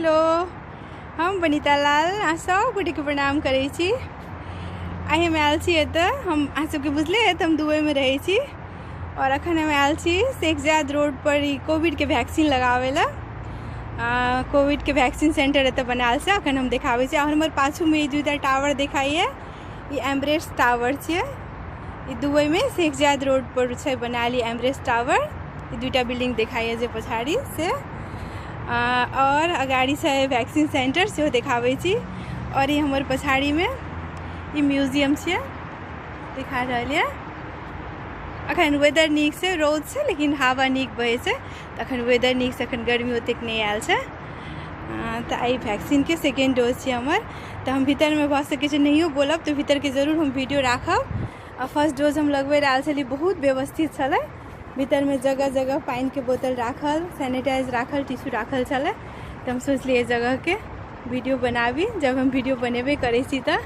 Hello, हम बनीता लाल अहाँ सब गोटेके प्रणाम करै छी। आइ हम आयल छी एतऽ, हम अहाँ सबके बुझले हैत हम दुबईमे रहै छी और अखन हम आयल छी शेख जायद रोड पर ई कोविडके वैक्सीन लगाबै लए। कोविडके वैक्सीन सेंटर एतऽ बनायल छै, अखन हम देखाबै छी। और हमर पाछूमे ई दूटा टावर देखाइए, ई एम्ब्रेस टावर छियै। ई दुबईमे शेख जायद रोड पर छै बनायल ई एम्ब्रेस टावर। ई दूटा बिल्डिंग देखाइए जे पछाड़ी से, और अगाड़ी छै वैक्सीन सेंटर सेहो देखाबै छी। और ई हमर पछाड़ीमे ई म्यूजियम छियै, देखा रहल यऽ। अखन वेदर नीक छै, रौद छै लेकिन हवा नीक बहै छै, तऽ अखन वेदर नीक छै, अखन गर्मी ओतेक नहि आयल छै। तऽ आइ वैक्सीनके सेकेंड डोज छियै हमर, तऽ हम भीतरमे भऽ सकै छै नहियो बोलब तऽ भीतरके जरूर हम वीडियो राखब। आ फर्स्ट डोज हम लगबै लए आयल छलियै, बहुत व्यवस्थित छलै, भीतरमे जगह जगह पानिके बोतल राखल, सैनिटाइज राखल, टिश्यू राखल छलै। तऽ हम सोचलियै जगहके वीडियो बनाबी, जब हम वीडियो बनेबे करै छी तऽ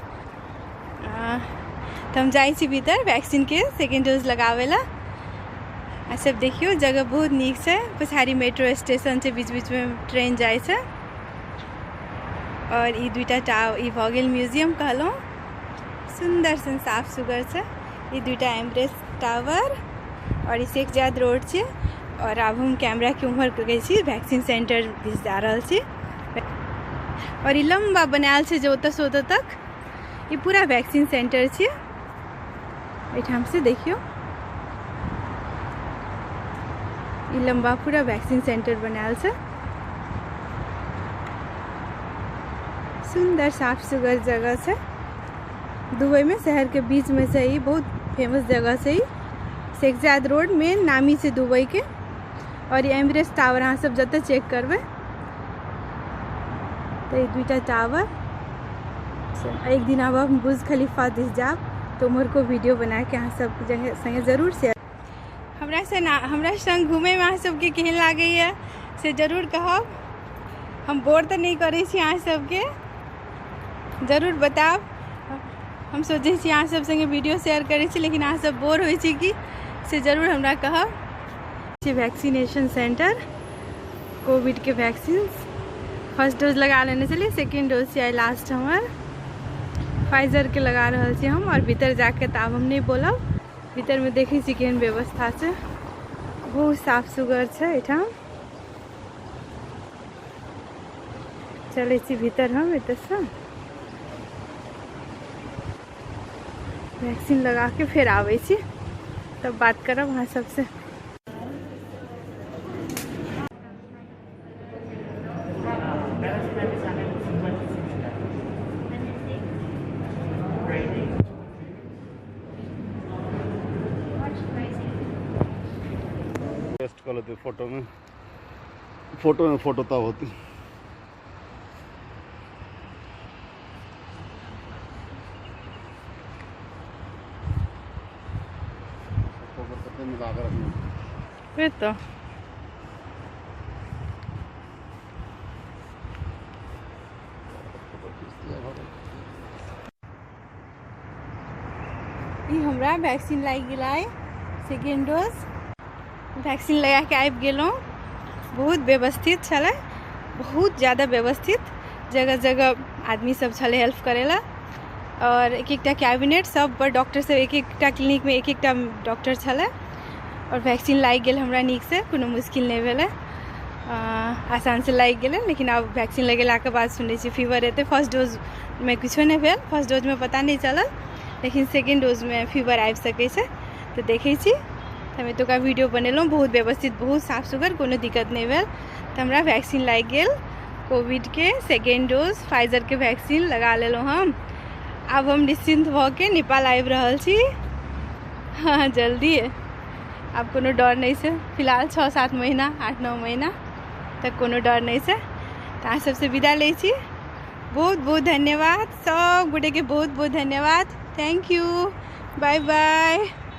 हम जाइ छी भीतर वैक्सीनके सेकेंड डोज लगाबै लए। आ सब देखियौ जगह बहुत नीक छै, पछाड़ी मेट्रो स्टेशन छै, बीच बीचमे ट्रेन जाइ छै। और ई दुईटा ई भऽ गेल म्यूजियम कहलहुँ, सुन्दर सन साफ सुगर छै। ई दुईटा एम्ब्रेस टावर और ई शेख जायद रोड छै। और आब हम कैमरा के उम्हर करै छी, वैक्सीन सेंटर दिस जा रहल छी। और ई लम्बा बनायल छै जे ओतऽ से ओतऽ तक ई पूरा वैक्सीन सेंटर छै। एहिठाम से देखियौ ई लम्बा पूरा वैक्सीन सेंटर बनायल छै, सुन्दर साफ सुगर जगह छै। दुबई में शहर के बीच में छै ई, बहुत फेमस जगह छै ई। शेख जायद रोड मेन नामी छै दुबई के। और ई एम्ब्रेस टावर अहाँ सब जतऽ चेक करबै तऽ ई दुईटा टावर। एक दिन आब हम बुर्ज खलीफा दिस जायब तऽ उम्हरको वीडियो बना के अहाँ सब संगे जरूर शेयर। हमरा संग घूमैमे अहाँ सबके केहन लागैए से जरूर कहब। हम बोर तऽ नहि करै छी अहाँ सबके, जरूर बतायब। हम सोचै छी अहाँ सब संगे वीडियो शेयर करै छी, लेकिन अहाँ सब बोर होइ छी कि से जरूर हमरा कहब। वैक्सीनेशन सेंटर, कोविड के वैक्सीन फर्स्ट डोज लगा लेने छलियै, सेकेंड डोज छै आइ लास्ट हमर, फाइजर के लगा रहल छी हम। और भीतर जाके तऽ आब हम नहि बोलब, भीतरमे देखै छी केहन व्यवस्था छै, बहुत साफ सुगर छै एहिठाम। चलै छी भीतर हम एतऽसँ वैक्सीन लगा के फेर आबै छी, तब बात करब अहाँ सबसँ। टेस्ट कर लेते फोटो में, फोटो में फोटो तब होती। मिला के रखना फिर तो ई हमरा वैक्सीन लागि गेलै, सेकेंड डोज वैक्सीन लगा के आबि गेलहुँ। बहुत व्यवस्थित छलै, बहुत ज़्यादा व्यवस्थित, जगह जगह आदमी सब छलै हेल्प करै ला। और एक एकटा कैबिनेट सब पर डॉक्टर सब, एक एकटा क्लिनिक में एक एकटा डॉक्टर छलै। और वैक्सीन लागि गेल हमरा नीक से, कोनो मुश्किल नहि भेलै, आसान से लागि गेलै। लेकिन आब वैक्सीन लगेलाके बाद सुनै छी फीवर एतै। फर्स्ट डोजमे किछो नहि भेल, फर्स्ट डोजमे पता नहि चलल, लेकिन सेकेंड डोजमे फीवर आबि सकै छै। तऽ देखै छी, हम एतुका वीडियो बनेलहुँ, बहुत व्यवस्थित, बहुत साफ सुथर, कोनो दिक्कत नहि भेल। तऽ हमरा वैक्सीन लागि गेल कोविडके सेकेंड डोज, फाइजरके वैक्सीन लगा लेलहुँ हम। आब हम निश्चिन्त भऽ के नेपाल आबि रहल छी। हाँ जल्दी, आब कोनो डर नहि छै फिलहाल, 6-7 महीना 8-9 महीना तक कोनो डर नहि छै। तऽ अहाँ सबसँ विदा लै छी, बहुत बहुत धन्यवाद सब गोटेके, बहुत बहुत धन्यवाद। Thank you, bye bye.